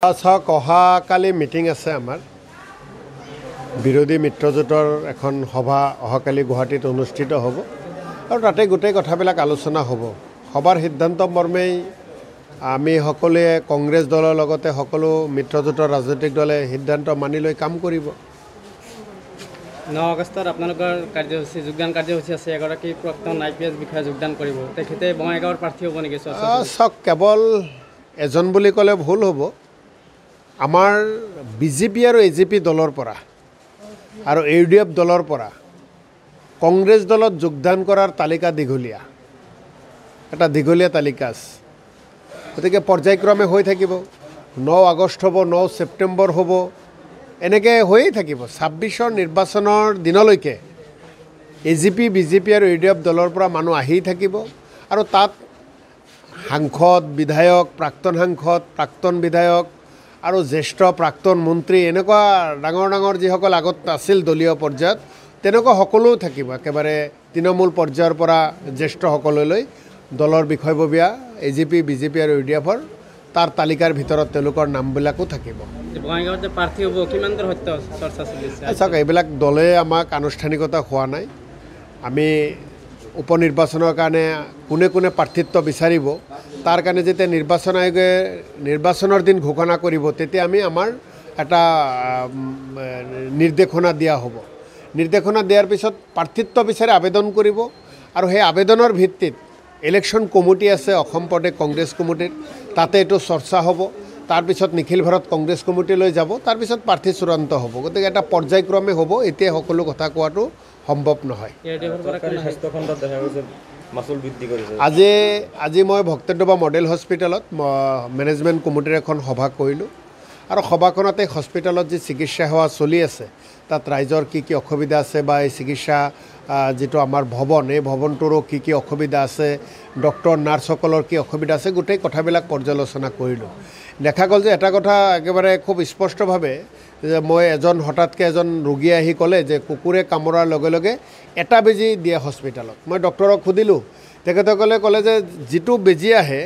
চাওক, অহাকালি মিটিং আছে আমাৰ বিৰোধী মিত্ৰজোঁটৰ এখন সভা অহাকালি গুৱাহাটীত অনুষ্ঠিত হ'ব আৰু তাতে গোটেই কথাবিলাক আলোচনা হ'ব। সভাৰ সিদ্ধান্ত মৰ্মেই আমি সকলোৱে কংগ্ৰেছ দলৰ লগতে সকলো মিত্ৰজোঁটৰ ৰাজনৈতিক দলে সিদ্ধান্ত মানি লৈ কাম কৰিব। 9 আগষ্টত আপোনালোকৰ কাৰ্যসূচী, যোগদান কাৰ্যসূচী আছে, এগৰাকী প্ৰাক্তন IPS বিষয়া যোগদান কৰিব, তেখেতে বঙাইগাঁৱৰ প্ৰাৰ্থী হ'ব নেকি? চাওক, কেৱল এজন বুলি ক'লে ভুল হ'ব। আমাৰ বিজেপি আৰু এজেপি দলৰ পৰা আৰু ইউডিএফ দলৰ পৰা কংগ্ৰেছ দলত যোগদান কৰাৰ তালিকা দীঘলীয়া, এটা দীঘলীয়া তালিকা আছে। গতিকে পৰ্যায়ক্ৰমে হৈ থাকিব। 9 আগষ্ট হ'ব, 9 ছেপ্টেম্বৰ হ'ব, এনেকৈ হৈয়ে থাকিব। 26ৰ নিৰ্বাচনৰ দিনলৈকে এজেপি, বিজেপি আৰু ইউডিএফ দলৰ পৰা মানুহ আহি থাকিব আৰু তাত সাংসদ, বিধায়ক, প্ৰাক্তন সাংসদ, প্ৰাক্তন বিধায়ক আৰু জ্যেষ্ঠ প্ৰাক্তন মন্ত্ৰী, এনেকুৱা ডাঙৰ ডাঙৰ যিসকল আগত আছিল দলীয় পৰ্যায়ত, তেনেকুৱা সকলো থাকিব। একেবাৰে তৃণমূল পৰ্যায়ৰ পৰা জ্যেষ্ঠসকললৈ দলৰ বিষয়ববীয়া এজেপি, বিজেপি আৰু ইউডিএফৰ তাৰ তালিকাৰ ভিতৰত তেওঁলোকৰ নামবিলাকো থাকিব। বঙাইগাঁৱত যে প্ৰাৰ্থী হ'ব, কিমান দূৰ সত্য চৰ্চা চলিছে? চাওক, এইবিলাক দলে আমাক আনুষ্ঠানিকতা হোৱা নাই। আমি উপ নিৰ্বাচনৰ কাৰণে কোনে কোনে প্ৰাৰ্থিত্ব বিচাৰিব তাৰ কাৰণে যেতিয়া নিৰ্বাচন আয়োগে নিৰ্বাচনৰ দিন ঘোষণা কৰিব, তেতিয়া আমি আমাৰ এটা নিৰ্দেশনা দিয়া হ'ব। নিৰ্দেশনা দিয়াৰ পিছত প্ৰাৰ্থিত্ব বিচাৰি আবেদন কৰিব আৰু সেই আবেদনৰ ভিত্তিত ইলেকশ্যন কমিটি আছে অসম প্ৰদেশ কংগ্ৰেছ কমিটিৰ, তাতে এইটো চৰ্চা হ'ব। তাৰপিছত নিখিল ভাৰত কংগ্ৰেছ কমিটিলৈ যাব, তাৰপিছত প্ৰাৰ্থী চূড়ান্ত হ'ব। গতিকে এটা পৰ্যায়ক্ৰমে হ'ব, এতিয়া সকলো কথা কোৱাটো সম্ভৱ নহয়। আজি মই ভক্তদেৱা মডেল হস্পিটেলত মেনেজমেণ্ট কমিটিৰ এখন সভা কৰিলোঁ আৰু সভাখনতে হস্পিটেলত যি চিকিৎসা সেৱা চলি আছে তাত ৰাইজৰ কি কি অসুবিধা আছে বা এই চিকিৎসা যিটো আমাৰ ভৱন, এই ভৱনটোৰো কি কি অসুবিধা আছে, ডক্টৰ নাৰ্ছসকলৰ কি অসুবিধা আছে, গোটেই কথাবিলাক পৰ্যালোচনা কৰিলোঁ। দেখা গ'ল যে এটা কথা একেবাৰে খুব স্পষ্টভাৱে যে মই এজন হঠাৎকৈ এজন ৰোগী আহি ক'লে যে কুকুৰে কামোৰাৰ লগে লগে এটা বেজী দিয়ে হস্পিটেলত। মই ডক্টৰক সুধিলোঁ, তেখেতসকলে ক'লে যে যিটো বেজী আহে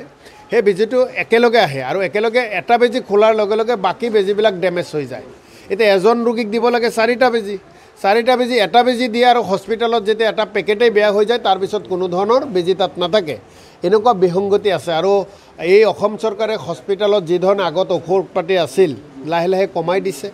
সেই বেজীটো একেলগে আহে আৰু একেলগে এটা বেজী খোলাৰ লগে লগে বাকী বেজীবিলাক ডেমেজ হৈ যায়। এতিয়া এজন ৰোগীক দিব লাগে 4টা বেজী, 4টা বেজী এটা বেজী দিয়ে আৰু হস্পিটেলত যেতিয়া এটা পেকেটেই বেয়া হৈ যায় তাৰপিছত কোনো ধৰণৰ বেজী তাত নাথাকে। এনেকুৱা বিসংগতি আছে। আৰু এই অসম চৰকাৰে হস্পিটেলত যি ধৰণে আগত ঔষধ পাতি আছিল লাহে লাহে কমাই দিছে।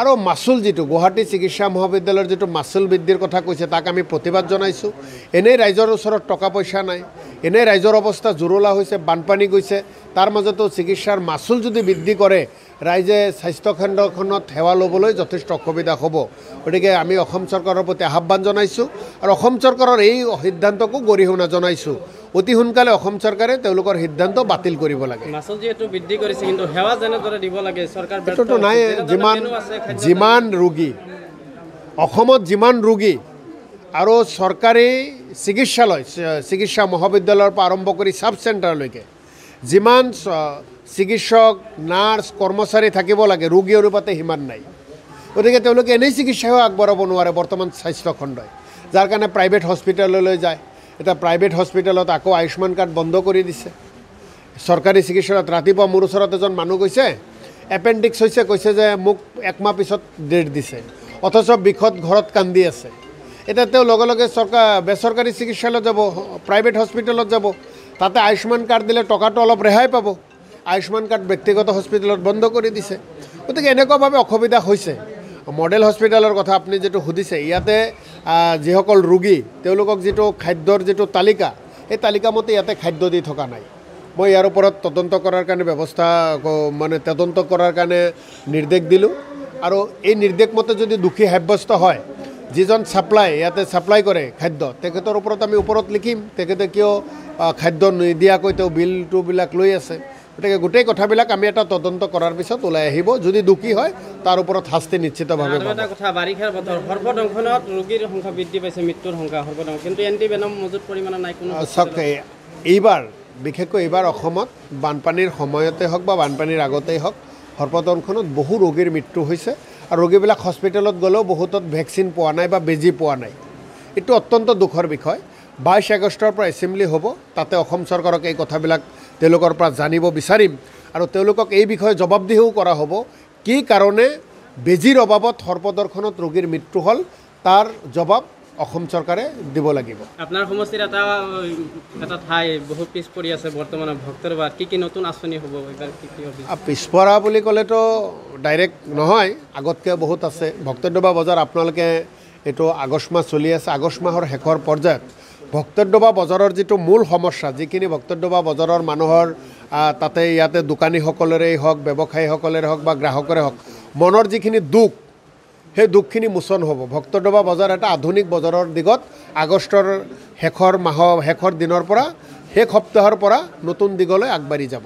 আৰু মাচুল যিটো গুৱাহাটী চিকিৎসা মহাবিদ্যালয়ৰ যিটো মাচুল বৃদ্ধিৰ কথা কৈছে তাক আমি প্ৰতিবাদ জনাইছোঁ। এনেই ৰাইজৰ ওচৰত টকা পইচা নাই, এনেই ৰাইজৰ অৱস্থা জুৰুলা হৈছে, বানপানী গৈছে, তাৰ মাজতো চিকিৎসাৰ মাচুল যদি বৃদ্ধি কৰে ৰাইজে স্বাস্থ্যখণ্ডখনত সেৱা ল'বলৈ যথেষ্ট অসুবিধা হ'ব। গতিকে আমি অসম চৰকাৰৰ প্ৰতি আহ্বান জনাইছোঁ আৰু অসম চৰকাৰৰ এই সিদ্ধান্তকো গৰিহণা জনাইছোঁ। অতি সোনকালে অসম চৰকাৰে তেওঁলোকৰ সিদ্ধান্ত বাতিল কৰিব লাগে। মাচুল যিহেতু বৃদ্ধি কৰিছে, কিন্তু সেৱা যেনেদৰে দিব লাগে চৰকাৰ এইটোতো নাই। যিমান ৰোগী অসমত, যিমান ৰোগী আৰু চৰকাৰী চিকিৎসালয়, চিকিৎসা মহাবিদ্যালয়ৰ পৰা আৰম্ভ কৰি ছাব চেণ্টাৰলৈকে যিমান চিকিৎসক, নাৰ্ছ, কৰ্মচাৰী থাকিব লাগে ৰোগী অনুপাতে সিমান নাই। গতিকে তেওঁলোকে এনেই চিকিৎসা সেৱা আগবঢ়াব নোৱাৰে বৰ্তমান স্বাস্থ্যখণ্ডই, যাৰ কাৰণে প্ৰাইভেট হস্পিটেললৈ যায়। এতিয়া প্ৰাইভেট হস্পিটেলত আকৌ আয়ুষ্মান কাৰ্ড বন্ধ কৰি দিছে। চৰকাৰী চিকিৎসালয়ত ৰাতিপুৱা মোৰ ওচৰত এজন মানুহ গৈছে, এপেণ্ডিক্স হৈছে, কৈছে যে মোক একমাহ পিছত ডেট দিছে, অথচ বিষত ঘৰত কান্দি আছে। এতিয়া তেওঁ লগে লগে চৰকাৰ বেচৰকাৰী চিকিৎসালয়ত যাব, প্ৰাইভেট হস্পিটেলত যাব, তাতে আয়ুষ্মান কাৰ্ড দিলে টকাটো অলপ ৰেহাই পাব। আয়ুষ্মান কাৰ্ড ব্যক্তিগত হস্পিটেলত বন্ধ কৰি দিছে। গতিকে এনেকুৱাভাৱে অসুবিধা হৈছে। মডেল হস্পিটেলৰ কথা আপুনি যিটো সুধিছে, ইয়াতে যিসকল ৰোগী তেওঁলোকক যিটো খাদ্যৰ যিটো তালিকা, সেই তালিকা মতে ইয়াতে খাদ্য দি থকা নাই। মই ইয়াৰ ওপৰত তদন্ত কৰাৰ কাৰণে ব্যৱস্থা মানে তদন্ত কৰাৰ কাৰণে নিৰ্দেশ দিলোঁ আৰু এই নিৰ্দেশ মতে যদি দোষী সাব্যস্ত হয়, যিজন ছাপ্লাই ইয়াতে ছাপ্লাই কৰে খাদ্য, তেখেতৰ ওপৰত আমি ওপৰত লিখিম তেখেতে কিয় খাদ্য নিদিয়াকৈ তেওঁ বিলটোবিলাক লৈ আছে। গতিকে গোটেই কথাবিলাক আমি এটা তদন্ত কৰাৰ পিছত ওলাই আহিব। যদি দোষী হয় তাৰ ওপৰত শাস্তি নিশ্চিতভাৱে পাব। এটা কথা, বাৰিষাৰ বতৰ সৰ্বদংশনত ৰোগীৰ সংখ্যা বৃদ্ধি পাইছে, মৃত্যুৰ সংখ্যা সৰ্বদংশ, কিন্তু এণ্টিভেনম মজুত পৰিমাণে নাই কোনো। চাওক, এইবাৰ বিশেষকৈ এইবাৰ অসমত বানপানীৰ সময়তে হওক বা বানপানীৰ আগতেই হওক সৰ্বদংশনত বহু ৰোগীৰ মৃত্যু হৈছে আৰু ৰোগীবিলাক হস্পিটেলত গ'লেও বহুতত ভেকচিন পোৱা নাই বা বেজী পোৱা নাই। এইটো অত্যন্ত দুখৰ বিষয়। 22 আগষ্টৰ পৰা এছেম্বলি হ'ব, তাতে অসম চৰকাৰক এই কথাবিলাক তেওঁলোকৰ পৰা জানিব বিচাৰিম। আৰু তেওঁলোকক এই বিষয়ে জবাবদিহিও কৰা হ'ব কি কাৰণে বেজীৰ অভাৱত সৰ্পদৰ্শনত ৰোগীৰ মৃত্যু হ'ল, তাৰ জবাব অসম চৰকাৰে দিব লাগিব। আপোনাৰ সমষ্টিৰ এটা এটা ঠাই বহুত পিছ পৰি আছে বৰ্তমানৰ ভক্তৰবাদ, কি কি নতুন আঁচনি হ'ব এইবাৰ, কি কি হ'ব? পিছপৰা বুলি ক'লেতো ডাইৰেক্ট নহয়, আগতকৈ বহুত আছে। ভক্তডোবা বজাৰ আপোনালোকে এইটো আগষ্ট মাহ চলি আছে, আগষ্ট মাহৰ শেষৰ পৰ্যায়ত ভক্তডোবা বজাৰৰ যিটো মূল সমস্যা, যিখিনি ভক্তডোবা বজাৰৰ মানুহৰ তাতে ইয়াতে দোকানীসকলৰেই হওক, ব্যৱসায়ীসকলৰে হওক বা গ্ৰাহকৰে হওক, মনৰ যিখিনি দুখ, সেই দুখখিনি মোচন হ'ব। ভক্তডোবা বজাৰ এটা আধুনিক বজাৰৰ দিগত আগষ্টৰ শেষৰ মাহৰ শেষৰ দিনৰ পৰা, শেষ সপ্তাহৰ পৰা নতুন দিগলৈ আগবাঢ়ি যাব।